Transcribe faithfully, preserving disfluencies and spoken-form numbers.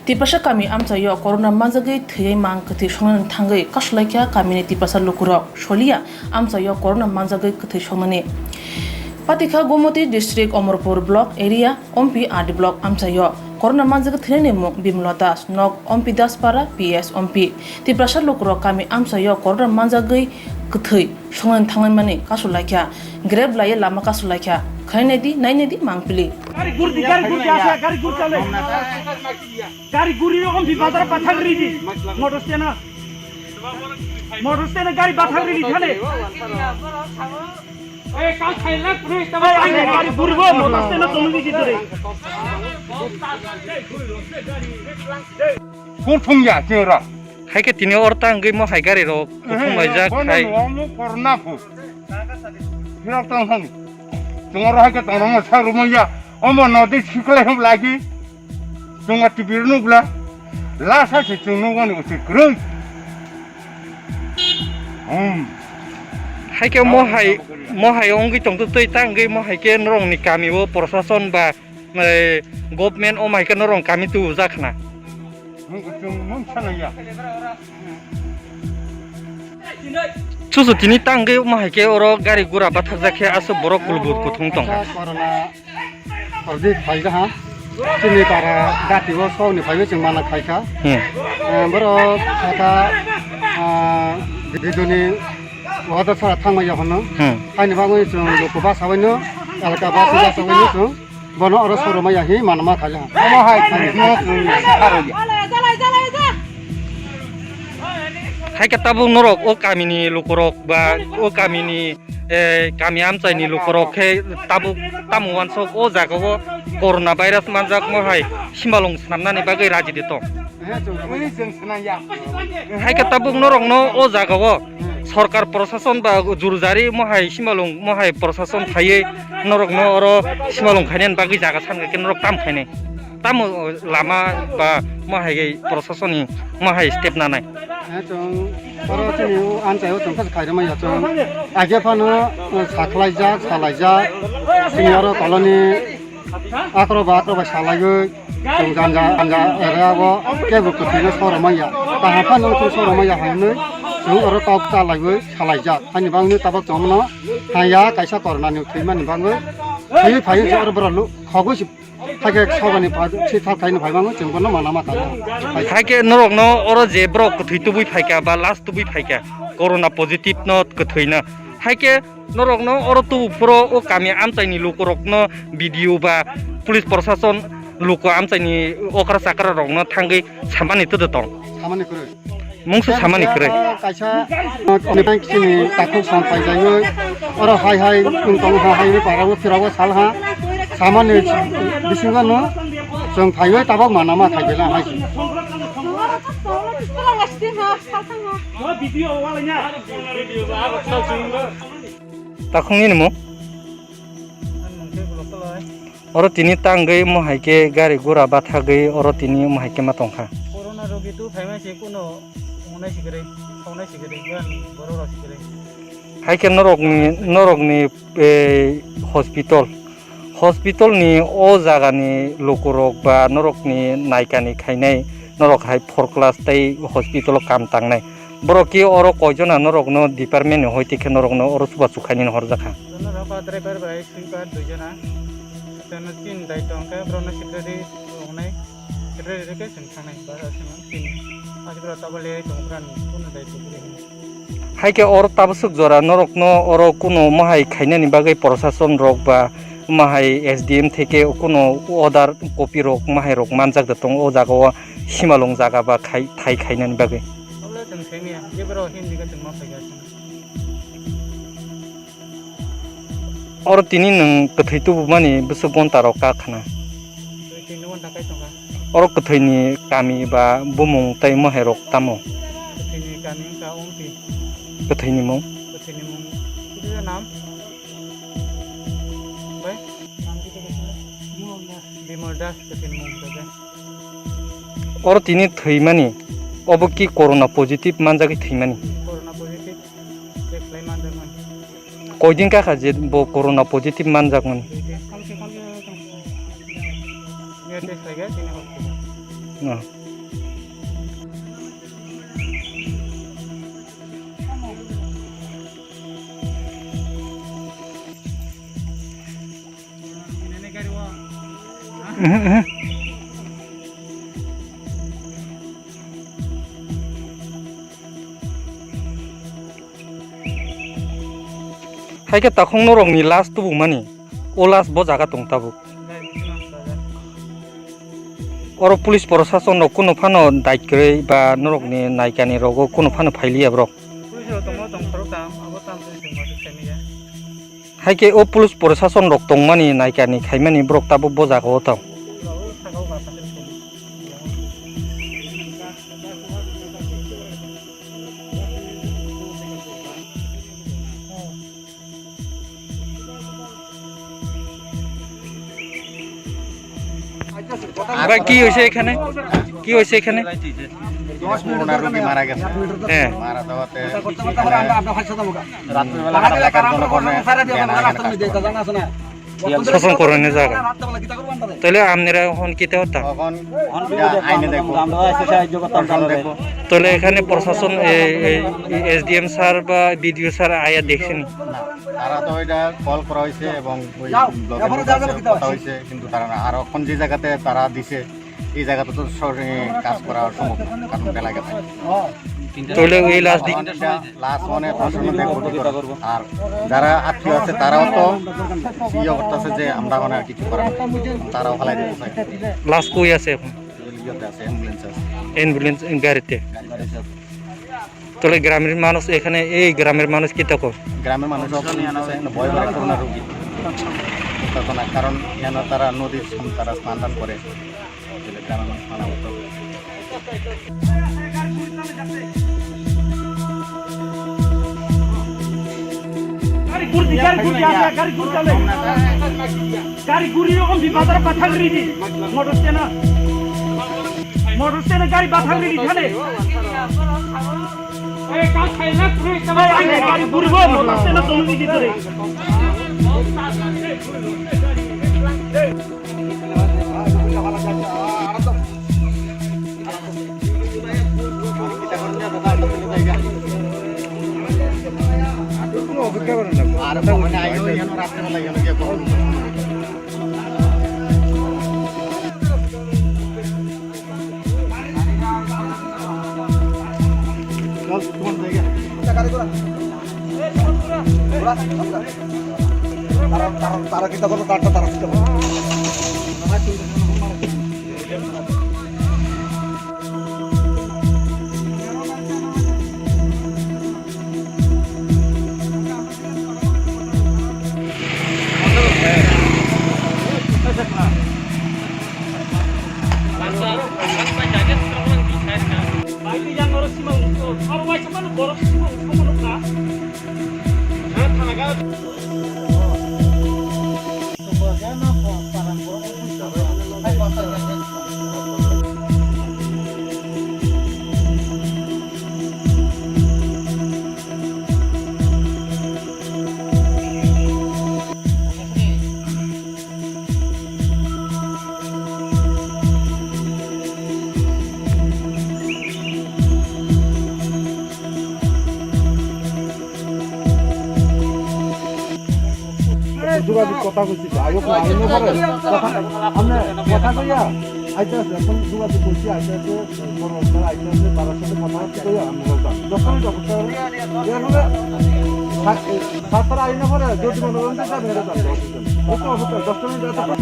Tiprasa kami amchaio corona manjagwi thwiwi mang kwthwi songnani thangwi kasulaikha kamini Tiprasa lukurok. Soliya amchaio corona manjagwi kwthwi songnani. Patikha Gomoti District Omorpur Block Area Ompi R D Block amchaio corona manjagwi thwinani mung Bimla Das, nok Ompi Daspara, P S Ompi. Tiprasa lukurok kami amchaio corona manjagwi kwthwi songnani thanglaimani kasulaikha. Grab laiwi lama kasulaikha. Khainai di, nainai di, mangpili. गाड़ी घूर दी, गाड़ी घूर के आसे, गाड़ी घूर चले। गाड़ी घूरी रो हम भी बाजार पथर रही थी। मोटर स्टैंड ना। मोटर स्टैंड गाड़ी पथर रही थी थाने। ए, काल खाइला पुलिस तब ए, गाड़ी घूरी वो मोटर स्टैंड ना तुम भी किधर है? Kuthum ya chera. Hai khe tini or ta wngwi mo hai gari rok kuthum laijak hai. Bono nuwa mo corona phu. Phirok tong thani. Chwng oro hai khe tongna mo sa rwmani ya. Omo nodi sikle hum lagi. Chwng o T V rw nukla. Lasa se chwng nukmani uchi kwrwi. Hmm. Hai khe mo hai, mo hai wngwi tongtwtwi ta wngwi mo hai khe norokni kami o prosason ba, eh, government o mai khe norok kami tubujak khna. Chwng, chwng mung sanaya. Chuchu tini tangwi omo hai khe oro gari gura batharjak khe aswk borok kulbut kuthung tongkha. Corona, corona, corona phaikha ha. Chini para dati o sokni phaiwi chwng mana khaikha. Hmm. Eh, borok khaikha, ah, biduni wada sara thangmaya hwnno. Hmm. Haini bagwi chwng luku basa baino, elaka basa basa baino chwng. Bono oro soromaya hi manma khaja. Omo hai no chwng saroya. Hai khe tabuk norok o kamini lukurok ba o kamini, eh, kami amchaini lukurok khe tabuk tamo wansok o jagao corona virus manjakmo hai simalong snamnani bagwi raji de tong. Hai khe tabuk norokno o jagao sorkar prosason ba jurjari mohai simalong mohai prosason phaiwi norokno oro simalong khainani bagwi jaga sankha khe norok tam khainai. Tamo lama ba mohai prosasonni mohai step nanai. Chwng oro chini o amchaio chwng khe khairwmaya chwng. Aje phano sakhlaijak, salaijak. Chini oro koloni Akhoro ba, akhoro ba salaiwi, chwng janja, janja area o kebo kwthwino soromaya. Kaham phano chwng soromaya hinwi chwng oro kok chalaiwi salaijak. Haini bagwi tabuk chwngno haya kaisa corona ni thwimani bagwi thwiwi phaiwi chwng oro borok lu-, khogwi si, hakhe sobani pha-, si thal khaini phai bagwi chwng bono manama kha. Hakhe norokno oro je borok kwthwi tubui phaikha ba last tubui phaikha corona positive no kwthwino. Hakhe norokno oro tubu phuro o kami amchaini lukurokno B D O ba police prosason luku amchaini okra chakra rokno thangwi samani twtw tong. Samani kwrwi. Mungsa samani kwrwi. Kaisa, uh, chini takhuk sam paijagwi oro hai hai wng tongo, hai hai para o phira o sal ha. Samani bisingo no chwng phaiwi tabuk manama khai belai hai. Takhuk nini mung? Oro tini tangwi omo hai khe gari gura bathagwi oro tini omo hai khe ma tongkha. Corona rogi tu phaima se kuno wngnai sikwrwi, khaunai sikwrwi, borok rok sikwrwi. Hai khe norokni, norokni, eh, hospital, hospital ni o jaga ni lukurok ba norokni naikani khainai norok hai four class tei hospital o kam tangnai. Borok khe oro koijon norokno department ni hoi tikhe norokno oro chubachu khainani horjakha. Jono rok driver bai sweeper dui jona. Jono tin dai tongkhe borokno secretary wngnai. Secretary rwkhe chwng thangnai bara chwng tin. Aji borok tabuk lerwi tongo borokni kuno dai tuburi hwnwi. Hai khe oro tabuk swk jora norokno oro kuno mohai khainani bagwi prosason rok ba mohai S D M theke kuno order copy rok mohai rok manjak da tongo o jaga o. Simalong jaga ba khai, thai khainani bagwi. Obo le chwng semiya, je borok Hindi khe chwng ma phaikha chwng. Oro tini nwng kwthwi tubumani bwswk gonta rok kha khna. Twi tini gonta kai tongkha. Oro kwthwi ni kami ba bumung tei mohe rok tamo? Kwthwi ni kami wngkha Ompi. Kwthwi ni mung? Kwthwi ni mung. Kisa nam? Bai? Bimal Das kwthwi ni mung hwnkha khe. Oro tini thwimani, obo ki corona positive manjagwi thwimani? Corona positive check khlai manjakmani. Koidin kakha je bo corona positive manjakmani? Duidin. Test khlaikhe tini hospital. Oh. Hai khe takhuk norokni last tubumani, o last bo jaga tong tabuk. Oro police prosason rok kunu phano dait kwrwi ba norokni naikani rogo kunu phano phailiya borok. Police rok tongma tongphuru tam, abo tam twi tongma twi khaimaya. Hai khe o police prosason rok tongmani naikani khaimani borok tabuk bo jaga o tong. ভাই, কি হয়েছে এখানে? কি হয়েছে এখানে? দশ পনেরো রোগী মারা গেছে। হ্যাঁ। মারা যাওয়াতে এখানে রাত্রিবেলা এলাকার জনগণে জ্ঞান হারানোর কাজ করে। শাসন করানোর জায়গা। তাহলে আপনারা এখন কিতা করতাম? এখন যা আইনে দেখবো। আমরা এসে সাহায্য করতাম প্রশাসন তাদের। দেখবো। তাহলে এখানে প্রশাসন, এই, এই, এই এসডিএম স্যার বা বিডিও স্যার আয়া দেখছেন? না, তারা তো এটা কল করা হয়েছে এবং ওই ব্লকের মধ্যে আছে, কথা হয়েছে, কিন্তু তারা না। আর এখন যে জায়গাতে তারা দিছে, এই জায়গাতে তো সরাসরি কাজ করা সম্ভব না, কারণ বেলা গেছে। তাহলে এই লাস্ট দিক এখন এটা লাস্ট মানে প্রশাসন দেখবো কি করে। আর যারা আত্মীয় আছে তারাও তো ইয়ে করতেছে যে আমরা মানে আর কিছু করার নেই। তারাও ফালাই দিতে চায়। লাস্ট কই আছে এখন? ইয়েতে আছে, অ্যাম্বুলেন্স আছে। অ্যাম্বুলেন্স গাড়িতে। গাড়ি আছে। তাহলে গ্রামের মানুষ এখানে, এই গ্রামের মানুষ কি তখন? গ্রামের মানুষ এখন নিতেছে, ভয় করে করোনা রোগী। তখন আর কারণ এখানে তারা নদীর সামনে তারা স্নান টান করে। তাহলে গ্রামের মানুষ মানা হতো। গাড়ি ঘুরছে, গাড়ি ঘুরছে, আসে, গাড়ি ঘুরছে, আসে। গাড়ি ঘুরি রকম বিপদ আর পাঠান রীতি। মোটর স্ট্যান্ড, মোটর স্ট্যান্ড গাড়ি পাঠান রীতি, জানে? এই কাজ খাই না, তুমি একটা গাড়ি ঘুরবো, মোটর স্ট্যান্ড জমি দিতে রে। তারা, তারা, তারা কিতা করলো, তারটা তারা কিতা করলো। যোগাযোগ কথা কইছি তো, আগে তো আইনে পরে কথা, আপনি কথা কইয়া আইতে আছে, এখন যোগাযোগ করছি, আইতে আছে, বড় অফিসার আইতে আছে, তার সাথে কথাবার্তা কইয়া আমরা যান। দশ মিনিট অপেক্ষা করুন। এর ফলে সা-, এ, সাতটার আইনে পরে যদি মনে করেন যে যাবেন, এটা যান, দশ মিনিট। ওকে, অপেক্ষা, দশ মিনিট অপেক্ষা।